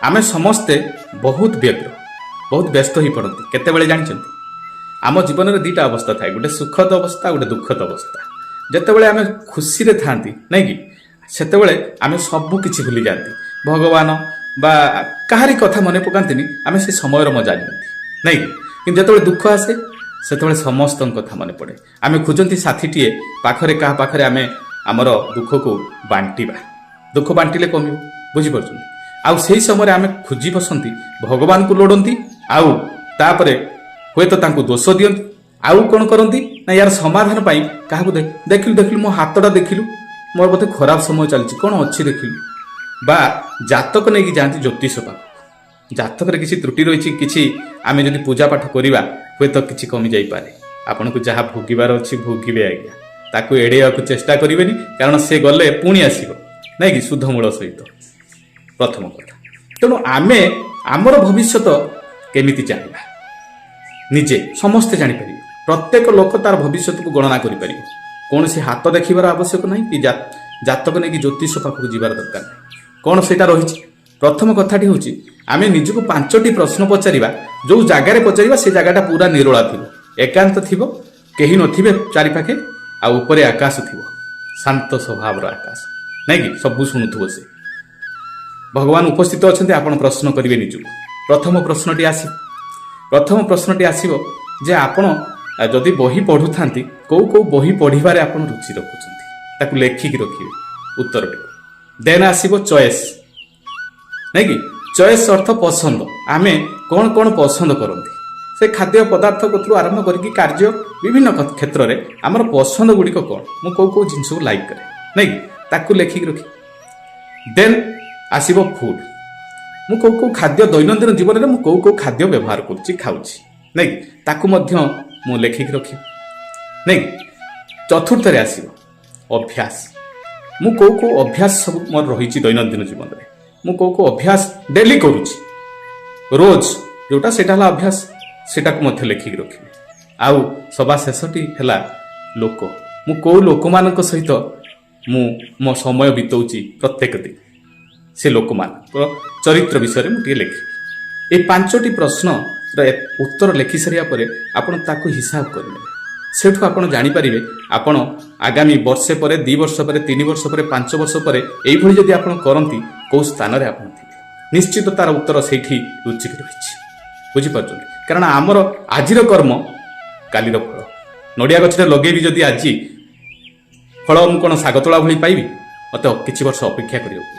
ଆମେ ସମସ୍ତେ ବହୁତ ବ୍ୟଗ୍ର, ବହୁତ ବ୍ୟସ୍ତ ହୋଇପଡ଼ନ୍ତି। କେତେବେଳେ ଜାଣିଛନ୍ତି? ଆମ ଜୀବନରେ ଦୁଇଟା ଅବସ୍ଥା ଥାଏ, ଗୋଟେ ସୁଖଦ ଅବସ୍ଥା, ଗୋଟେ ଦୁଃଖଦ ଅବସ୍ଥା। ଯେତେବେଳେ ଆମେ ଖୁସିରେ ଥାଆନ୍ତି, ନାଇଁ କି, ସେତେବେଳେ ଆମେ ସବୁ କିଛି ଭୁଲି ଯାଆନ୍ତି। ଭଗବାନ ବା କାହାରି କଥା ମନେ ପକାନ୍ତିନି। ଆମେ ସେ ସମୟର ମଜା ନିଅନ୍ତି, ନାଇଁ କି? କିନ୍ତୁ ଯେତେବେଳେ ଦୁଃଖ ଆସେ, ସେତେବେଳେ ସମସ୍ତଙ୍କ କଥା ମନେ ପଡ଼େ। ଆମେ ଖୋଜନ୍ତି ସାଥୀଟିଏ ପାଖରେ, କାହା ପାଖରେ ଆମେ ଆମର ଦୁଃଖକୁ ବାଣ୍ଟିବା। ଦୁଃଖ ବାଣ୍ଟିଲେ କମିବ, ବୁଝିପାରୁଛନ୍ତି? ଆଉ ସେଇ ସମୟରେ ଆମେ ଖୋଜି ବସନ୍ତି, ଭଗବାନଙ୍କୁ ଲୋଡ଼ନ୍ତି ଆଉ ତାପରେ ହୁଏତ ତାଙ୍କୁ ଦୋଷ ଦିଅନ୍ତି। ଆଉ କ'ଣ କରନ୍ତି ନା, ୟାର ସମାଧାନ ପାଇଁ କାହାକୁ ଦେଖିଲୁ, ଦେଖିଲୁ, ମୋ ହାତଟା ଦେଖିଲୁ, ମୋର ବୋଧେ ଖରାପ ସମୟ ଚାଲିଛି, କ'ଣ ଅଛି ଦେଖିଲୁ, ବା ଜାତକ ନେଇକି ଯାଆନ୍ତି ଜ୍ୟୋତିଷ ପାଖକୁ। ଜାତକରେ କିଛି ତ୍ରୁଟି ରହିଛି, କିଛି ଆମେ ଯଦି ପୂଜା ପାଠ କରିବା, ହୁଏତ କିଛି କମି ଯାଇପାରେ। ଆପଣଙ୍କୁ ଯାହା ଭୋଗିବାର ଅଛି ଭୋଗିବେ ଆଜ୍ଞା। ତାକୁ ଏଡ଼େଇବାକୁ ଚେଷ୍ଟା କରିବେନି, କାରଣ ସେ ଗଲେ ପୁଣି ଆସିବ, ନାଇଁ କି, ସୁଧ ମୂଳ ସହିତ। ପ୍ରଥମ କଥା, ତେଣୁ ଆମେ ଆମର ଭବିଷ୍ୟତ କେମିତି ଜାଣିବା? ନିଜେ ସମସ୍ତେ ଜାଣିପାରିବେ। ପ୍ରତ୍ୟେକ ଲୋକ ତାର ଭବିଷ୍ୟତକୁ ଗଣନା କରିପାରିବ। କୌଣସି ହାତ ଦେଖିବାର ଆବଶ୍ୟକ ନାହିଁ କି ଜାତକ ନେଇକି ଜ୍ୟୋତିଷ ପାଖକୁ ଯିବାର ଦରକାର ନାହିଁ। କ'ଣ ସେଇଟା ରହିଛି? ପ୍ରଥମ କଥାଟି ହେଉଛି, ଆମେ ନିଜକୁ ପାଞ୍ଚଟି ପ୍ରଶ୍ନ ପଚାରିବା। ଯୋଉ ଜାଗାରେ ପଚାରିବା, ସେ ଜାଗାଟା ପୁରା ନିରୋଳା ଥିବ, ଏକାନ୍ତ ଥିବ, କେହି ନଥିବେ ଚାରିପାଖେ, ଆଉ ଉପରେ ଆକାଶ ଥିବ, ଶାନ୍ତ ସ୍ୱଭାବର ଆକାଶ, ନାଇଁ କି, ସବୁ ଶୁଣୁଥିବ ସେ। ଭଗବାନ ଉପସ୍ଥିତ ଅଛନ୍ତି। ଆପଣ ପ୍ରଶ୍ନ କରିବେ ନିଜକୁ। ପ୍ରଥମ ପ୍ରଶ୍ନଟି ଆସିବ ଯେ ଆପଣ ଯଦି ବହି ପଢୁଥାନ୍ତି, କୋଉ କୋଉ ବହି ପଢିବାରେ ଆପଣ ରୁଚି ରଖୁଛନ୍ତି, ତାକୁ ଲେଖିକି ରଖିବେ ଉତ୍ତରଟିକୁ। ଦେନ୍ ଆସିବ ଚଏସ୍, ନାଇଁ କି? ଚଏସ୍ ଅର୍ଥ ପସନ୍ଦ। ଆମେ କ'ଣ କ'ଣ ପସନ୍ଦ କରନ୍ତି, ସେ ଖାଦ୍ୟ ପଦାର୍ଥ କତରୁ ଆରମ୍ଭ କରିକି କାର୍ଯ୍ୟ, ବିଭିନ୍ନ କ୍ଷେତ୍ରରେ ଆମର ପସନ୍ଦ ଗୁଡ଼ିକ କ'ଣ, ମୁଁ କୋଉ କୋଉ ଜିନିଷକୁ ଲାଇକ୍ କରେ, ନାଇଁ କି, ତାକୁ ଲେଖିକି ରଖି। ଦେନ୍ ଆସିବ ଫୁଡ୍। ମୁଁ କୋଉ କୋଉ ଖାଦ୍ୟ, ଦୈନନ୍ଦିନ ଜୀବନରେ ମୁଁ କୋଉ କୋଉ ଖାଦ୍ୟ ବ୍ୟବହାର କରୁଛି, ଖାଉଛି, ନାଇଁ କି, ତାକୁ ମଧ୍ୟ ମୁଁ ଲେଖିକି ରଖିବି, ନାଇଁ କି? ଚତୁର୍ଥରେ ଆସିବ ଅଭ୍ୟାସ। ମୁଁ କୋଉ କୋଉ ଅଭ୍ୟାସ ସବୁ ମୋର ରହିଛି, ଦୈନନ୍ଦିନ ଜୀବନରେ ମୁଁ କୋଉ କୋଉ ଅଭ୍ୟାସ ଡେଲି କରୁଛି, ରୋଜ ଯୋଉଟା, ସେଇଟା ହେଲା ଅଭ୍ୟାସ। ସେଟାକୁ ମଧ୍ୟ ଲେଖିକି ରଖିବି। ଆଉ ସବା ଶେଷଟି ହେଲା ଲୋକ। ମୁଁ କୋଉ ଲୋକମାନଙ୍କ ସହିତ ମୁଁ ମୋ ସମୟ ବିତଉଛି ପ୍ରତ୍ୟେକ ଦିନ, ସେ ଲୋକମାନଙ୍କର ଚରିତ୍ର ବିଷୟରେ ମୁଁ ଟିକେ ଲେଖିବି। ଏଇ ପାଞ୍ଚଟି ପ୍ରଶ୍ନର ଉତ୍ତର ଲେଖି ସାରିବା ପରେ ଆପଣ ତାକୁ ହିସାବ କରିନେବେ। ସେଠୁ ଆପଣ ଜାଣିପାରିବେ, ଆପଣ ଆଗାମୀ ବର୍ଷେ ପରେ, 2 ବର୍ଷ ପରେ, 3 ବର୍ଷ ପରେ, 5 ବର୍ଷ ପରେ ଏଇଭଳି ଯଦି ଆପଣ କରନ୍ତି, କୋଉ ସ୍ଥାନରେ ଆପଣ ଥିବେ। ନିଶ୍ଚିତ ତାର ଉତ୍ତର ସେଇଠି ଲୁଚିକି ରହିଛି, ବୁଝିପାରୁଛନ୍ତି? କାରଣ ଆମର ଆଜିର କର୍ମ କାଲିର ଫଳ। ନଡ଼ିଆ ଗଛରେ ଲଗେଇବି ଯଦି ଆଜି, ଫଳ ମୁଁ କ'ଣ ଶାଗ ତୋଳା ଭଳି ପାଇବି? ମୋତେ କିଛି ବର୍ଷ ଅପେକ୍ଷା କରିବାକୁ ପଡ଼ିବ।